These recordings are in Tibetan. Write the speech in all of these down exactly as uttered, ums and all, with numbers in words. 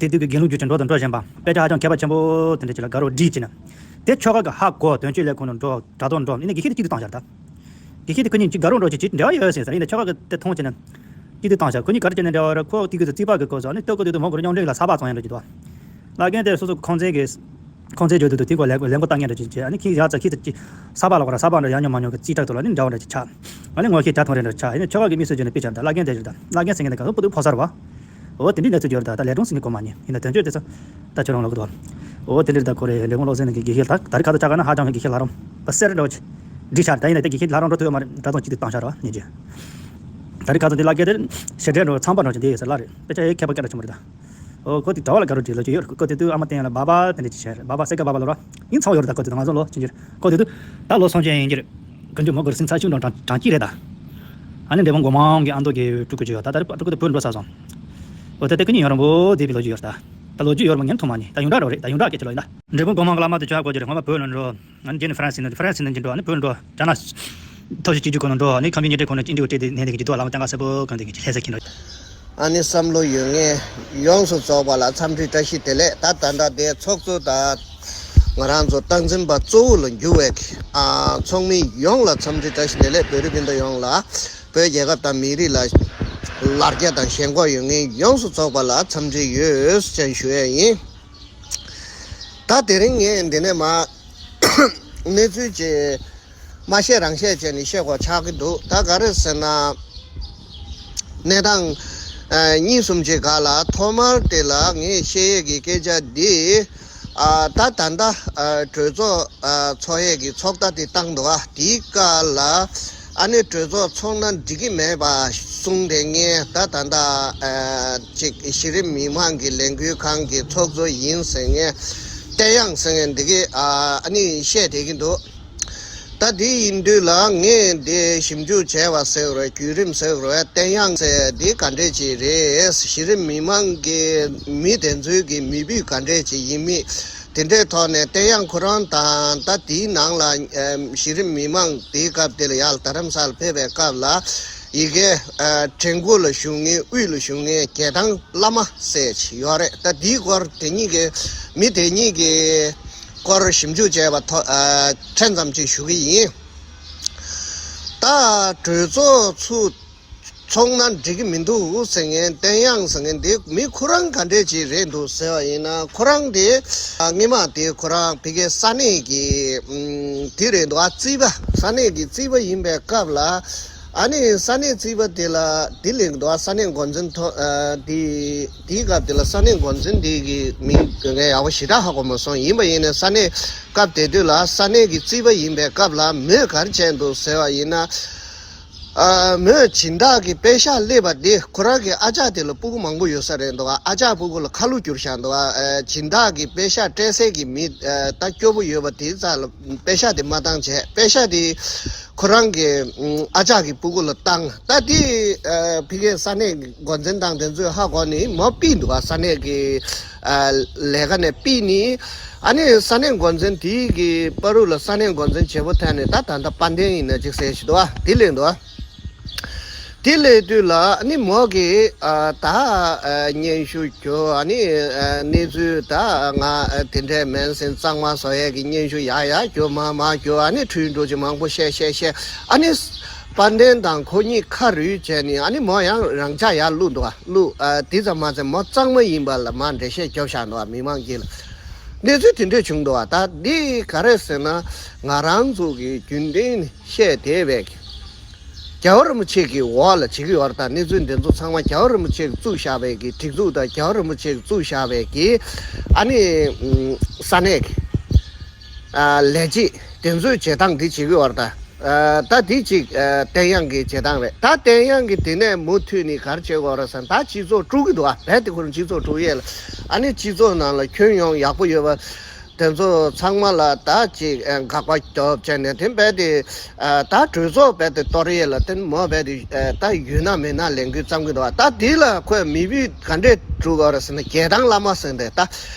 དེ་དུས་ཀྱི་དགེ་ལུགས་རྒྱུ་ཆ་འགྲོ་དང་འགྲོ་བཞིན་པ། དཔེ་ཆ་ཧ་ཅང་མཁས་པ་ཆེན་པོ་དེ་འདྲ་ཅིག་ལ་དགའ་རོགས་བསྒྲིགས་བྱས་ན། དེ་ཆོལ་ཁ་གི་ཧ་གོ་དོན་གཅོད་ལས་ཁུངས་ནང་འགྲོ། དྲ་ཐོག་འགྲོ། ཨ་ནི་དགེ་བཤེས་དེ་སྐྱིད་སྡུག་བཏང་བཞག་ད། དགེ་བཤེས་དེ་ཁོ་གཉིས་ཅིག་དགའ་རོགས་འགྲོ་ཅིག་ཅིག་འབྲེལ་བ་ཡོད་ཟེར་ཟེར། ཡིན་ནའི་ཆོལ་ཁ་གི་དེ་མཐོང་བྱས་ན། སྐྱིད་སྡུག་བཏང་བཞག་ཁོ་གཉིས་ག་རེ་བྱས་ནས་འབྲེལ་བ་རེད། ཁོ་དེ་གི་རྩིས་པ་གི་སྐོར་སོགས། ཨ་ནི་ལྟོས་གོ་དེ་དུས་མོ་གོ་རེ་རྙོག་འདྲེས་ལ་ས་པ་ཚང་ཡང་འགྲོ་ཅིག་འདུག་བླ་རྒན་དེ་སོ་སོ་ཁོང་ཚན་གི། ཁོང་ཚན་བརྗོད་དུས་དུ་དེ་སྐོར་ལས་ལས་འགོ་བཏང་མཁན་འདྲ་ཅིག་བྱས། ཨ་ནི་ཁྱི་ཡ་ཙ་ཁྱི་ཙ་ཅིག་ས་པ་ལ་གོ་ར་ས་པ་འདྲ་ཡང་ཉོ་མ་ཉོ་གི་རྩིས་ཁྲ་ཐོག་ལ་ནི་འདྲ་བ་འདྲ་ཅིག་ཆགས། ཨ་ནི་ངོ་ཤེས་བྱ་ཐོང་རེ་འདྲ་ཆགས། ཨ་ནི་ཆོལ་ཁ་གི་མི་སུ་བརྗོད་ནས་དཔེ་ཆ་འདྲ་བླ་རྒན་དེ་བརྗོད་ད། བླ་རྒན་ཟེར་མཁན་དེ་ག་སོ་པོ་དུ་ཕོ་གསར་བ། འོ་དེ་འདྲའི་གནས་ཚུལ་བརྗོད་རེད་ད། ད་ལས་སྒྲུང་ཟེར་མཁན་གོ་མ་ཉན། ཡིན་ན་དོན་གཅོད་དེ་ཚོ་ད་ཁྱོད་རང་ལ་གོ་དོ། འོ་དེ་འདྲ་རེད་ད། ཁོ་རེ་ལས་ཁུངས་སློབ་ཚན་ནང་གི་དགེ་བཤེས་ད་ད་རེས་ཁ་ཐུག་ཆ་ག་ན་ཧ་ཅང་གི་དགེ་བཤེས་ལྷ་རམས་པ་སེར་འདྲ་བོ་ཅིག་བསྒྲིགས་ཆགས་རེད་ད། ཡིན་ན་དེ་དགེ་བཤེས་ལྷ་རམས་འགྲོ་ཐུབ་ཡོད་མ་རེད། དྲ་ཐོག་གཅིག་ཏུ་བཏང་ཤག་རོ་ཉིན་རྗེས། ད་རེས་ཁ་ཐུག་དེ་བླ་རྒན་དེ་ཞེ་འདྲ་འགྲོ་ཚངས་པ་འགྲོ་ཅིག་འདི་ཡོད་ས་ལ་རེད། དཔེ་ཆ་ཡེ་མཁས་པ་སྐད་གྲགས་ཆེན་པོ་རེད་ད། ཨོ་ཁོ་དེ་གྲྭ་བ་ལ་དགའ་རོགས་ཅིག་ལོ་རྒྱུས་ཡོད་རེད། ཁོ་དེ་དུས་ཨ་མ་བསྟན་ཡ་ལ་སྦ་སྦ་དེ་འདྲ་ཅིག་བྱས་རེད། སྦ་སྦ་སེ་ཀ་སྦ་སྦ་ལོ་ར། ཡིན་ཚང་ཡོད་རེད་ད། ཁོ་དེ་ང་ཚོ་ལོ་ཅིག་འགྱུར། ཁོ་དེ་དུས་ད་ལོ་སུམ་ཅུ་ཡིན་གྱི་རེད། དགུན་ཆུ་མོ་གོར་སིང་ཚ་ཆུང་གྲང་གྲང་གྲང་སྐྱིད་རེད་ད། ཨ་ནི་འདས་པོ་མགོ་མང་གི་ཨ་མདོ་གི་སྤྲུལ་སྐུ་ཅིག་ཡོད་ད། ད་རེད་སྤྲུལ་སྐུ་དེ་བུད་འགྲོ་ཚར་སོང་། ཨོ་ད་དེ་ཀུན་ཡང་རང་པོ་བསྡད་པའི་ལོ་རྒྱུས་ཡོད་རེད་ད། ད་ལོ་རྒྱུས་ཡོད་རེད་མ་ཉན་ཐུབ་མ་ཉན། ད་ཡོངས་གྲགས་རོ་རེད། ད་ཡོངས་གྲགས་སྐད་ཆ་ལོ་ཡིན་ད། འདས་པོ་མགོ་མང་གི་བླ་མ་དེ་ཆོག་གོ་ཅི་རེད། ངོ་མ་བོད་ལ་འགྲོ། ཨ་ནི་རྗེས་ནས་ཧྥ་རན་སི་ནང་ཧྥ་རན་སི་ནང་གི་འགྲོ། ཨ་ནི་བོད་འགྲོ། རྒྱ་ནག་ཐོ་ཞིག་གཅིག་གཅིག་ཁོ་ན་འགྲོ། ཨ་ནི་ཁམས་ཆེན་ཉིན་དྲུག་ཁོ་ན་ཨིན་ཌི་ཡོ་སྟེ་དེ་ནས་དེ་དུས་བླ་མ་ལྕང་ག་སེར་པོ་གང་དེ་གི་ལྷ་ས་ཁྱེར་འགྲོ། ཨ་ནི་བསམ་བློ་ཡོད་མཁན་ཡོངས་སུ་རྫོགས་པ་ལ་འཚམས་འདྲི་བཀྲ་ཤིས་བདེ་ལེགས། ད་ད་ལྟ་དེ་ཚོགས་གཙོ་དང་ང་རང་ཚོ་སྟངས་འཛིན་པ་གཙོ་བོ་ལ་འགྱུར་བའི་ཨ་ཚོགས་མི་ཡོངས་ལ་འཚམས་འདྲི་བཀྲ་ཤིས་བདེ་ལེགས། བོད་རིགས་སྤུན་ཟླ་ཡོངས་ལ། བོད་རྒྱལ་ཁབ་དང་མི་རིགས་ལ་ལ་རྒྱ་དང་ཞེན་ཁོག་ཡོད་མཁན་ཡོངས་སུ་རྫོགས་པ་ལ་འཚམས་འདྲི་ཡོད་ཅེས་ཞུ་ཡས་ཡིན། ད་དེ་རིང་ངས་འདི་ནས་མ་གནས་ཚུལ་ཅིག་མ་བཤད་རང་བཤད་བྱས་ནས་བཤད་དགོས་ཆགས་ཀྱི་འདུག་ད་ག་རེ་ཟེར་ན། གནས་སྟངས་ཨ་གཉིས་གསུམ་ཅིག་སྒང་ལ། ཐོག་མར་དེ་ལ་ངས་བཤད་ཡས་ཀྱི་སྐད་ཆ་འདི། ཨ་ད་ད་ལྟ་ཨ་གྲོས་ཚོགས་ཨ་ཚོགས་ཡས་ཀྱི་ཚོགས་བརྡ་དེ་བཏང་འདུག་ཨ་དེའི་སྐབས་ལ་ཨ་ནི་གྲོས་ཚོགས་ཚོགས་ན་འགྲིག་གི་མེད་པ་གསུངས་ཏེ། ངས་ད་ད་ལྟ་ཨ་ཅིག་གཞི་རིམ་མི་མང་གི་ལས་འགུལ་ཁང་གི་ཚོགས་གཙོ་ཡིན་ཟེར་མཁན་བསྟན་དབྱངས་ཟེར་མཁན་འདི་གིས་ཨ་ཨ་ནི་བཤད་བསྡད་ཀྱི་འདུག་ད་དེ་ཡིན་དུས་ལ་ངས་འདི་ཞིབ་འཇུག་བྱས་པ་ཟེར་རོ། བརྒྱུད་རིམ་ཟེར་རོ། བསྟན་དབྱངས་ཟེར་འདི་ག་འདྲས་ཅིག་རེད། གཞི་རིམ་མི་མང་གི་མི་དེ་ཚོའི་གི་མི་བུ་ག་འདྲས་ཅིག་ཡིན་མིན། དེ་འདྲའི་ཐོག་ནས་བསྟན་དབྱངས་ཁོ་རང་དང་ད་དེའི་ནང་ལ་ཨམ་གཞི་རིམ་མི་མང་དེའི་སྐབས་དེ་ལ་ཡར་རྡ་རམ་ས་ལ་ཕེབས་པའི་སྐབས་ལ་ཡ་གི་ཨ་བྲན་གུ་ལ་བཞུགས་མཁན་དབུས་ལ་བཞུགས་མཁན་རྒྱལ་ཐང་བླ་མ་ཟེར་ཅིག་ཡོད་རེད། ད་དེའི་སྐོར་དེ་གཉིས་ཀྱི་མི་དེ་གཉིས་ཀྱི་སྐོར་ཞིབ་འཇུག་བྱས་པ་ཐོག་ཨ་ཕྲན་ཙམ་ཅིག་ཞུ་གི་ཡིན། ད་གྲོས་ཚོགས་ཚུགས་ཚོགས་ན་འགྲིག་གི་མི་འདུག་ཟེར་མཁན་བསྟན་དབྱངས་ཟེར་མཁན་དེ་མི་ཁོ་རང་ག་འདྲས་ཅིག་རེད་འདུག་ཟེར་བ་ཡིན་ན། ཁོ་རང་དེ་ཨ་སྔོན་མ་དེ་ཁོ་རང་ཕ་གིའི་ས་གནས་ཀྱི་ཨམ་དེ་རེད་འདུག་ཨ་རྩིས་པ། ས་གནས་ཀྱི་རྩིས་པ་ཡིན་པའི་སྐབས་ལ་ཨ་ནི་ས་གནས་རྩིས་པ་དེ་ལ་དེ་ལས་འདུག་ཨ་ས་གནས་འགོ་འཛིན་ཐོ་ཨ་དེ་དེའི་སྐབས་དེ་ལ་ས་གནས་འགོ་འཛིན་དེ་གི་མིང་ངས་ཡག་པོ་ཞེ་དྲག་ཧ་གོ་མ་སོང་། ཡིན་པ་ཡིན་ནའི་ས་གནས་སྐབས་དེ་དུས་ལ་ས་གནས་ཀྱི་རྩིས་པ་ཡིན་པའི་སྐབས་ལ་མོས་ག་རེ་བྱས་འདུག་ཟེར་བ་ཡིན་ན། ཨ་མོས་སྦྱིན་བདག་གི་པེ་ཤག་སླེབས་པ་དེ་ཁོ་རང་གི་ཨ་ཅག་དེ་ལ་སྤུ་གུ་མང་པོ་ཡོད་ས་རེད་འདུག་ཨ་ཅག་སྤུ་གུ་ལ་ཁ་ལོ་བསྒྱུར་བཞག་འདུག་ཨ་སྦྱིན་བདག་གི་པེ་ཤག་སྤྲད་སའི་གི་མི་ཨ་ད་སྐྱོ་པོ་ཡོད་པ་དེའི་རྩ་ལ་པེ་ཤག་དེ་མ་བཏང་བྱས། པེ་ཤག་དེ་ཁོ་རང་གི་ཨ་ཅག་གི་སྤུ་གུ་ལ་བཏང་། ད་དེ་ཨ་ཕ་གིའི་ས་གནས་འགོ་འཛིན་དང་དེ་ཚོས་ཧ་གོ་ནས་མོ་ཕུད་འདུག་ཨ་ས་གནས་ཀྱི་ཨ་ལས་ཀ་ནས་ཕུད་ནས། ཨ་ནི་ས་གནས་འགོ་འཛིན་དེའི་གི་བར་དུ་ལ་ས་གནས་འགོ་འཛིན་བྱེད་པོ་ཐད་ནས་ད་ད་ལྟ་དཔལ་ལྡན་ཡིན་ན་ཅིག་ཟེར་ཞིག་འདུག་ཨ། དེ་ལས་འདུག་ཨ། དེ་ལས་དུས་ལ་ཨ་ནི་མོ་གི་ཨ་ད་ཨ་སྙན་ཞུ་རྒྱོབ། ཨ་ནི་ཨ་གནས་ཚུལ་ད་ང་ཨ་དེ་འདྲས་མིན་ཟེར་གཙང་མ་བཟོ་ཡས་ཀྱི་སྙན་ཞུ་ཡག་ཡག་རྒྱོབ་མ་མ་རྒྱོབ། ཨ་ནི་འཕྲུལ་འགྲོ་ཅིག་མང་པོ་བཤད་བཤད་བཤད། ཨ་ནི་དཔལ་ལྡན་དང་ཁོ་གཉིས་ཁ་རུས་བྱས་ནས་ཨ་ནི་མོ་ཡང་རང་འཇགས་ཡར་བླུགས་འདུག་ཨ། བླུགས་ཨ་དེ་ཙམ་མ་ཟད་མོ་གཙང་མ་ཡིན་པ་ལ་མར་འགྲེལ་བཤད་རྒྱོབ་བཞག་འདུག་ཨ། མི་མང་དཀྱིལ་ལ་གནས་ཚུལ་དེ་འདྲས་བྱུང་འདུག་ཨ། ད་འདི་ག་རེ་ཟེར་ན་ང་རང་ཚོ་གི་རྒྱུན་ལྡན་བཤད་བསྡད་པའི་རྒྱལ་བ་རིན་པོ་ཆེ་གི་འོག་ལ་བྱེད་ཀྱི་ཡོད་རེད། ད་གནས་ཚུལ་འདི་ཚོ་ཚང་མ་རྒྱལ་བ་རིན་པོ་ཆེ་གིས་བཙུགས་བཞག་པའི་གི་སྒྲིག་འཛུགས་དང་རྒྱལ་བ་རིན་པོ་ཆེ་གིས་བཙུགས་བཞག་པའི་གི་ཨ་ནི་ས་གནས་ཀྱི་ཨ་ལས་བྱེད་དེ་ཚོའི་བྱེད་སྟངས་འདི་བྱེད་ཀྱི་ཡོད་རེད། ད་ཨ་ད་འདི་གཅིག་ཨ་བསྟན་དབྱངས་ཀྱི་བྱེད་སྟངས་རེད། ད་བསྟན་དབྱངས་ཀྱིས་དེ་ནས་མུ་མཐུད་ནས་ག་རེ་བྱེད་དགོས་རེད་ཟེར་ན། ད་སྤྱི་ཚོགས་དཀྲུག་གི་འདུག་ཨ། རྦད་དེ་ཁོ་རང་སྤྱི་ཚོགས་དཀྲུག་ཡས་ལ། ཨ་ནི་སྤྱི་ཚོགས་ནང་ལ་ཁྱོན་ཡོངས་ཡག་པོ་ཡོད་པ་དེ་ཚོ་ཚང་མ་ལ་ད་ཅིག་ཨ་དགག་པ་རྒྱོབ་བྱས་ནས་དེ་རྦད་དེ་ཨ་ད་གྲོས་ཚོགས་རྦད་དེ་གཏོར་ཡས་ལ་དེ་མོ་རྦད་དེ་ཨ་ད་ཡོད་ན་མེད་ན་ལས་འགུལ་བརྩམས་ཀྱི་འདུག་ཨ། ད་འདི་ལ་ཁོས་མི་བུ་ག་འདྲས་དཀྲུག་གི་ཡོད་རེད་ཟེར་ན། རྒྱལ་ཐང་བླ་མ་ཟེར་འདི་ད་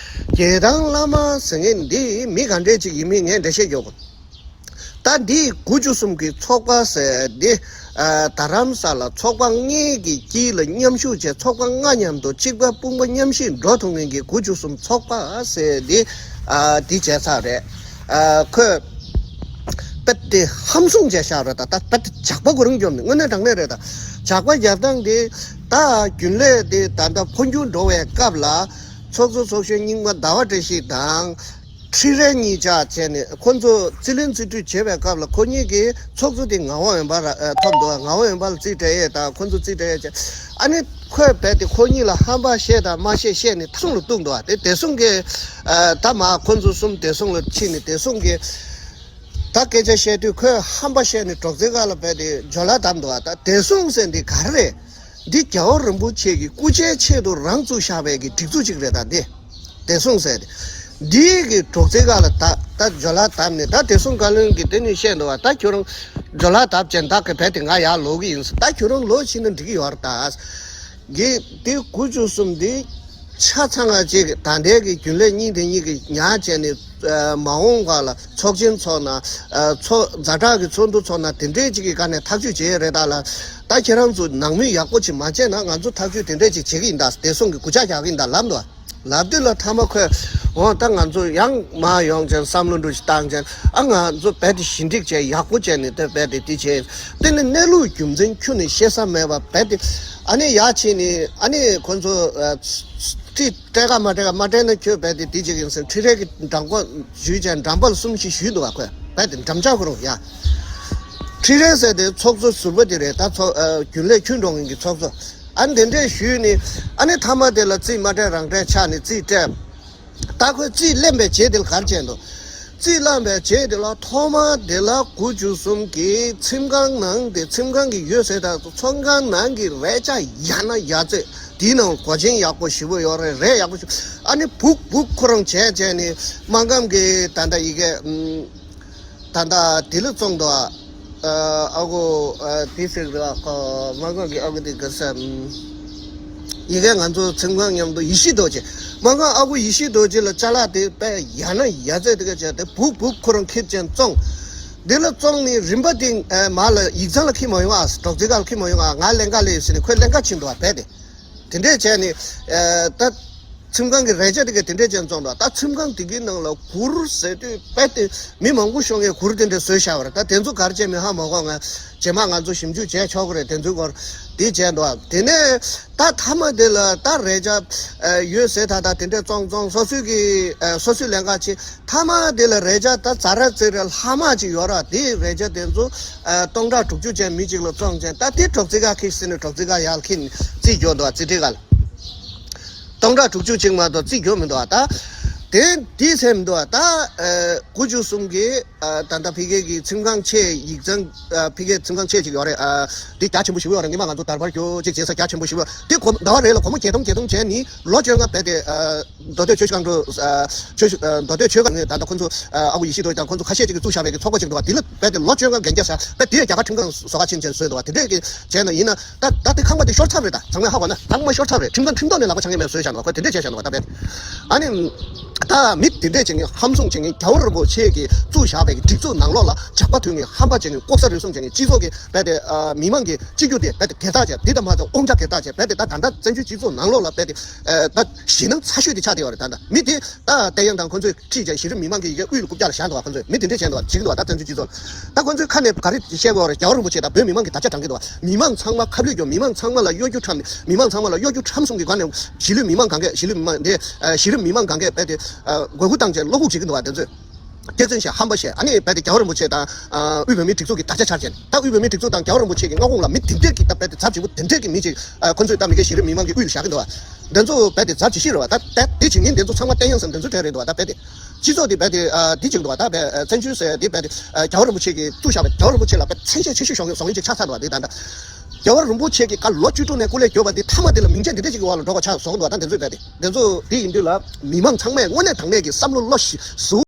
རྒྱལ་ཐང་བླ་མ་ཟེར་མཁན་འདི་མི་ག་འདྲས་ཅིག་ཡིན་མིན་ངས་འགྲེལ་བཤད་རྒྱོབ་དགོས། ད་འདི་དགུ་བཅུ་གསུམ་གྱི་ཚོགས་པ་ཟེར་འདི་ ཨ། རྡ་རམ་ས་ལ་ཚོགས་པ་ལྔའི་གི་དཀྱིལ་ལ་མཉམ་ཞུགས་བྱས། ཚོགས་པ་ལྔ་མཉམ་དུ་གཅིག་པ་དཔུང་པ་མཉམ་གཤིབ་འགྲོ་ཐུབ་མཁན་གྱི་དགུ་བཅུ་གསུམ་ཚོགས་པ་ཟེར་འདི། ཨ། འདི་བྱས་ཚར་རེད། ཨ། ཁོས་དཔེ་དེ་ཧམ་བཟུང་བྱས་བཞག་རེད། ད་ད་དཔེ་དེ་ཇག་པ་ཁོ་རང་བརྒྱབ་ནས་དངོས་གནས་དྲང་གནས་རེད། ད་ཇག་པ་རྒྱབ་སྟངས་དེ། ད་རྒྱུན་ལས་དེ་ད་ལྟ་འཕོ་འགྱུར་འགྲོ་བའི་སྐབས་ལ། ཚོགས་གཙོ་ཚོགས་གཞོན་རྙིང་པ་ཟླ་བ་བཀྲ་ཤིས་དང་། ཁྲི་རལ་གཉིས་ཆ་བྱས་ནས་ཁོ་ཚོ་རྩིས་ལེན་རྩིས་སྤྲོད་བྱེད་པའི་སྐབས་ལ། ཁོ་གཉིས་ཀྱིས་ཚོགས་གཙོ་དེ་ངག་དབང་འོད་འབར་ཨ་ཐོབ་འདུག་ངག་དབང་འོད་འབར་ལ་རྩིས་སྤྲད་ཡས་དང་། ཁོ་ཚོ་རྩིས་སྤྲད་ཡས་བྱས། ཨ་ནི་ཁོས་རྦད་དེ་ཁོ་གཉིས་ལ་ཧམ་པ་བཤད་དང་མ་བཤད་བཤད་ནས་བདེ་སྲུང་ལ་གཏོང་འདུག་དེ་བདེ་སྲུང་གིས། ཨ། ད་མ་ཁོ་ཚོ་གསུམ་བདེ་སྲུང་ལ་ཕྱིན་ནས་བདེ་སྲུང་གིས། ད་སྐད་ཆ་བཤད་དུས་ཁོས་ཧམ་པ་བཤད་ནས་དྲུག་རྩེ་ཁ་ལ་རྦད་དེ་ཇོ་ལ་བརྡབས་འདུག་ད་བདེ་སྲུང་ཟེར་འདི་ག་རེ་རེད། འདི་རྒྱལ་བ་རིན་པོ་ཆེ་གི་སྐུ་ཕྱྭའི་ཆེད་དུ་རང་བཙུགས་བཞག་པའི་གི་སྒྲིག་འཛུགས་ཅིག་རེད། ད་འདི་བདེ་སྲུང་ཟེར་ཏེ། འདིའི་གི་དྲུག་རྩེ་ཁ་ལ་ད་ད་ཇོ་ལ་བརྡབས་ནས། ད་བདེ་སྲུང་བཀའ་བློན་གྱིས་དེ་ནས་བཤད་འདུག་བ། ད་ཁྱོད་རང་ཇོ་ལ་བརྡབས་བྱས། ད་གི་རྦད་དེ་ང་ཡར་ལོག་གི་ཡིན་ཟེར། ད་ཁྱོད་རང་ལོག་ཕྱིན་ན་འགྲིག་གི་ཡོད་རེད་ད། གི་དེ་དགུ་བཅུ་གསུམ་འདི་ཆ་ཚང་བ་ཅིག་ད་ལྟའི་གི་རྒྱུན་ལས་གཉིས་དེ་གཉིས་ཀྱིས་ཉར་བྱས་ནས། ཨ། མ་འོངས་པ་ལ་ཚོགས་ཆེན་ཚོགས་ན། ཨ། ཚོགས་ཛ་དྲག་གི་ཚོགས་འདུ་ཚོགས་ན་དེ་འདྲས་ཅིག་གི་སྒང་ནས་ཐག་གཅོད་བྱེད་ཡས་རེད། ད་ལ་ད་ཁྱེད་རང་ཚོ་ནང་མི་ཡག་པོ་ཅིག་མ་བྱས་ན་ང་ཚོ་ཐག་གཅོད་དེ་འདྲས་ཅིག་བྱེད་ཀྱི་ཡིན། ད་བདེ་སྲུང་གི་གུ་ཅག་རྒྱག་གི་ཡིན་ད་ལབ་འདུག་ལབ་དུས་ལ་ཐ་མ་ཁོས། འོ་ད་ང་ཚོ་ཡང་མར་ཡོང་བྱས་བསམ་བློ་འདྲ་ཞིག་བཏང་བྱས། ཨ། ང་ཚོ་རྦད་དེ་ཞི་འགྲིག་བྱས་ཡག་པོ་བྱས་ནས་དེ་རྦད་དེ་དེ་བྱས། དེ་ནི་གནས་ལུགས་རྒྱུ་མཚན་ཁྱོན་ནས་ཤེས་ས་མེད་པ་རྦད་དེ། ཨ་ནི་ཡར་ཕྱིན་ནས་ཨ་ནི་ཁོ་ཚོ། ཨ། ཁྲི་སྤྲད་ག་མ་སྤྲད་ག་མ་སྤྲད་ན་ཁྱོད་རྦད་དེ་དེ་བྱེད་ཀྱི་ཡིན་ཟེར། ཁྲི་རལ་གྱི་འགྲམ་པ་ཞུས་བྱས། འགྲམ་པ་གསུམ་བཞི་ཞུས་འདུག་བ། ཁོས་རྦད་དེ་འགྲམ་ལྕག་ཁོ་རང་ཡ། ཁྲི་རལ་ཟེར་དེ་ཚོགས་གཙོ་ཟུར་པ་དེ་རེད། ད་ཚོགས། ཨ། རྒྱུན་ལས་ཁྱོན་འགྲོ་མཁན་གྱི་ཚོགས་གཙོ། ཨ་ནི་དེ་འདྲས་ཞུས་ནས། ཨ་ནི་མཐའ་མ་དེ་ལ་རྩིས་མ་སྤྲད་རང་སྤྲད་ཆགས་ནས་རྩིས་སྤྲད། ད་ཁོས་རྩིས་ལེན་པའི་རྗེས་དེ་ལ་ག་རེ་བྱས་འདུག་རྩིས་བླངས་པའི་རྗེས་དེ་ལ་ཐོག་མ་དེ་ལ་དགུ་བཅུ་གསུམ་གྱི་ཁྲིམས་ཁང་ནང་དེ། ཁྲིམས་ཁང་གི་ཡོད་ཟེར། ད་ཚོགས་ཁང་ནང་གི་རས་ཆ་ཡ་ན་ཡ་ཙེ། དེའི་ནང་སྒོ་ཆེན་ཡག་པོ་ཞེ་པོ་ཡོད་རེད། རས་ཡག་པོ་ཞེ་པོ། ཨ་ནི་སྦུག་སྦུག་ཁོ་རང་བྱས་བྱས་ནས་སྨར་ཁམས་ཀྱི་ད་ལྟ་ཡི་གེ། ཨམ། ད་ལྟ་དེ་ལ་བཙོང་འདུག་ཨ། ཨ་ཁུ། ཨ། དེ་ཟེར་གི་འདུག་ཨ་ཁུ། སྨར་ཁམས་ཀྱི་ཨ་ཁུ་དེ་ག་ས། ཨམ། ཡི་གེ་ང་ཚོ་ཁྲིམས་ཁང་མཉམ་དུ་ཡེ་ཤེས་རྡོ་རྗེ། སྨར་ཁམས་ཨ་ཁུ་ཡེ་ཤེས་རྡོ་རྗེ་ལ་ཅ་ལག་དེ་དཔེ་ཡ་ན་ཡ་ཙེ་དེ་ག་བྱས་ཏེ་སྦུག་སྦུག་ཁོ་རང་ཁྱེར་བྱས་བཙོང་། དེ་ལ་བཙོང་ནས་རིན་པ་དེ། ཨ། མར་ལ་ཡིག་ཚང་ལ་འཁྱེར་མ་ཡོང་ཨ། དྲུག་རྩེ་ཁ་ལ་འཁྱེར་མ་ཡོང་ཨ། ང་ལེན་ག་ལེན་ཟེར་ནས་ཁོས་ལེན་ག་ཕྱིན་འདུག་ཨ། རྦད་དེ། དེ་འདྲས་བྱས་ནས། ཨ། ད་ཁྲིམས་ཁང་གི་རས་ཆ་དེ་ག་དེ་འདྲས་བྱས་བཙོང་འདུག་ད་ཁྲིམས་ཁང་དེ་གའི་ནང་ལ་གུར་ཟེར་དུས་རྦད་དེ་མི་མང་པོ་ཤོང་ཡས་གུར་དེ་འདྲས་བཟོས་བཞག་པ་རེད། ད་དེ་ཚོ་ག་རེ་བྱས་མིན་ཧ་མ་གོ། ང་རྗེས་མ་ང་ཚོ་ཞིབ་འཇུག་བྱས་ཆོག་གི་རེད། དེ་ཚོའི་སྐོར་དེ་བྱས་འདུག་དེ་ནས་ད་མཐའ་མ་དེ་ལ་ད་རས་ཆ། ཨ། ཡོད་ཟེར། ད་ད་དེ་འདྲས་བཙོང་བཙོང་། སོ་སོའི་གི། ཨ། སོ་སོའི་ལེན་ག་ཕྱིན། མཐའ་མ་དེ་ལ་རས་ཆ་ད་ཛ་ར་ཙི་ར་ལྷག་མ་ཅིག་ཡོད་ར། དེ་རས་ཆ་དེ་ཚོ། ཨ། སྟོང་ཕྲག་དྲུག་ཅུ་ཅན་མི་གཅིག་ལ་བཙོང་བྱས། ད་དེ་དྲུག་རྩེ་ཁ་ཁྱེར་ཟེར་ནས་དྲུག་རྩེ་ཁ་ཡར་ཁྱེར་ནས་རྩིས་རྒྱག་འདུག་རྩིས་ཁྲི་ཁ་ལ། སྟོང་ཕྲག་དྲུག་ཅུ་ཅིག་མ་གཏོགས་རྩིས་རྒྱག་མི་འདུག་ད་དེ་དེ་ཚད་མི་འདུག་ད། ཨ། དགུ་བཅུ་གསུམ་གྱི། ཨ། ད་ལྟ་ཕ་གི་གི་ཁྲིམས་ཁང་ཆེ། ཡིག་ཚང་། ཨ། ཕ་གི་ཁྲིམས་ཁང་ཆེ་ཅིག་ཡོད་རེད། ཨ། དེ་རྒྱ་ཆེན་པོ་ཞེ་པོ་ཡོད་རེད། སྔོན་མ་ང་ཚོ་དར་བར་རྒྱུ་ཅིག་བྱེད་ས་རྒྱ་ཆེན་པོ་ཞེ་པོ་ཡོད། དེ་གོ་ཟླ་བ་རེ་ལ་སྒོར་མོ་བརྒྱད་སྟོང་བརྒྱད་སྟོང་བྱས་ནས་ལོ་བཅོ་ལྔ་རྦད་དེ། ཨ། མདོ་སྟོད་ཆོས་ཞུ་ཁང་དུ། ཨ། ཆོས་ཞུ། ཨ། མདོ་སྟོད་ཆོས་ཁང་ནས་ད་ལྟ་ཁོ་ཚོ། ཨ། ཨ་ཁུ་ཡེ་ཤེས་རྡོ་རྗེ་དང་ཁོ་ཚོ་ཁ་ཤས་ཅིག་གིས་བཙུགས་བཞག་པའི་གི་ཚོགས་པ་ཅིག་འདུག་བ། དེ་ལ་རྦད་དེ་ལོ་བཅོ་ལྔ་འགན་རྒྱག་ས། རྦད་དེ་ཡང་རྒྱ་གར་ཁྲིམས་ཁང་བཟོ་ག་ཕྱིན་བྱས་བཟོས་འདུག་བ། དེ་འདྲས་ཀྱི་བྱས་ན་ཡིན་ན། ད་ད་དེ་ཁང་པ་དེ་ཤོར་ཚར་རེད། ད་ཚང་མས་ཧ་གོ་ན་ཁང་པ་ཤོར་ཚར་རེད། ཁྲིམས་ཁང་ཁྲིམས་ཐོག་ནས་ལག་པ་འཆང་གི་མེད་བཟོས་བཞག་འདུག་བ། ཁོས་དེ་འདྲས་བྱས་བཞག་འདུག་བ། ད་རྦད་དེ། ཨ་ནི། ད་མི་དེ་འདྲས་བྱེད་མཁན་ཧམ་བཟུང་བྱེད་མཁན་རྒྱལ་བ་རིན་པོ་ཆེ་གིས་བཙུགས་བཞག་པའི་སྒྲིག་འཛུགས་ནང་ལོགས་ལ་ཇག་པ་འཐུང་མཁན། ཧམ་པ་བྱེད་མཁན། ལྐོག་ཟ་རུལ་སུངས་བྱེད་མཁན། སྤྱི་ཚོགས་ཀྱི་རྦད་དེ། ཨ། མི་མང་གི་སྤྱི་རྒྱུ་དེ་རྦད་དེ་སྒེར་བདག་བྱས། དེ་དང་མ་ཚད་དབང་ཆ་སྒེར་བདག་བྱས། རྦད་དེ་ད་ད་ལྟ་བཙན་བྱོལ་སྤྱི་ཚོགས་ནང་ལོགས་ལ་རྦད་དེ། ཨ། ད་ཞེད་སྣང་ཚ་ཤོས་དེ་ཆགས་བསྡད་ཡོད་རེད། ད་ད་མི་དེ་ད་བསྟན་གཡང་དང་ཁོ་ཚོས་ཁྲིད་བྱས་གཞི་རིམ་མི་མང་གི་ཡི་གེ་དབུས་ལ་རྐུབ་བཀྱག་ལ་བཞག་འདུག་བ། ཁོ་ཚོས་མི་དེ་འདྲས་བྱས་འདུག་བ། བྱེད་ཀྱི་འདུག་བ། ད་བཙན་བྱོལ་སྤྱི་ཚོགས་ལ། ད་ཁོ་ཚོས་ཁ་ནས་ག་རེ་བཤད་དགོས་རེད། རྒྱལ་བ་རིན་པོ་ཆེ་དང་བོད་མི་མང་གི་དར་ཆ་དྲངས་ཀྱི་འདུག་བ། མི་མང་ཚང་མ་ཁ་བསླུས་ཀྱང་མི་མང་ཚང་མ་ལ་གཡོ་སྒྱུ་ཁྲམ། མི་མང་ཚང་མ་ལ་གཡོ་སྒྱུ་ཁྲམ་གསུམ་གྱི་སྒང་ནས་གཞིས་ལུས་མི་མང་གང་གས། གཞིས་ལུས་མི་མང་དེ། ཨ། གཞི་རིམ་མི་མང་གང་གས་རྦད་དེ། ཨ། མགོ་སྒུར་བཏང་བྱས་བློ་འགུག་བྱེད་ཀྱི་འདུག་བ། དེ་ཚོས་སྐྱག་རྫུན་བཤད། ཧམ་པ་བཤད། ཨ་ནི་རྦད་དེ་རྒྱལ་བ་རིན་པོ་ཆེ་དང་། ཨ། དབུས་བོད་མིའི་སྒྲིག་འཛུགས་ཀྱི་དར་ཆ་འཕྱར་བྱས། ད་དབུས་བོད་མིའི་སྒྲིག་འཛུགས་དང་རྒྱལ་བ་རིན་པོ་ཆེ་གི་མངའ་ཁོངས་ལ་མི་དེ་འདྲས་ཀྱི་ད་རྦད་དེ་ཚབ་ཆེན་པོ་དེ་འདྲས་ཀྱི་མི་ཅིག་ཨ། ཁོ་ཚོས་ད་མི་སྒེར་གཞི་རིམ་མི་མང་གི་དབུས་ལ་བཞག་གི་འདུག་བ། དེ་ཚོ་རྦད་དེ་ཚབ་ཆེ་ཤོས་རེད་བ། ད་ད་དེ་བྱེད་མཁན་དེ་ཚོ་ཚང་མ་བསྟན་གཡང་ཟེར་དེ་ཚོ་གྲས་རེད་འདུག་བ། ད་རྦད་དེ། སྤྱི་ཚོགས་དེ་རྦད་དེ། ཨ། དེ་བྱེད་ཀྱི་འདུག་བ། ད་རྦད། ཨ། བཙན་བྱོལ་ཟེར་དེ་རྦད་དེ། ཨ། རྒྱལ་བ་རིན་པོ་ཆེ་གིས་བཙུགས་བཞག་པའི། རྒྱལ་བ་རིན་པོ་ཆེ་ལ་རྦད་མཚན་ཤས་ཆེ་ཤོས་ཤོང་བཟོ་མཁན་ཅིག་ཆགས་ཚར་འདུག་བ། དེ་ད་ལྟ་རྒྱལ་བ་རིན་པོ་ཆེ་གིས་ག་ལོ་བཅུ་དྲུག་ནས་སྐུ་ལས་བསྐྱོན་པ་དེ་མཐའ་མ་དེ་ལ་མིང་ཆད་འདི་འདྲ་ཅིག་གི་འོག་ལ་འགྲོ་དགོས་ཆགས་བཟོ་གི་འདུག་བ། ད་དེ་ཚོ་རྦད་དེ། དེ་ཚོ་དེ་ཡིན་དུས་ལ་མི་མང་ཚང་མས་དངོས་གནས་དྲང་གནས་ཀྱི་བསམ་བློ་བློ་ཞིག་ཟུག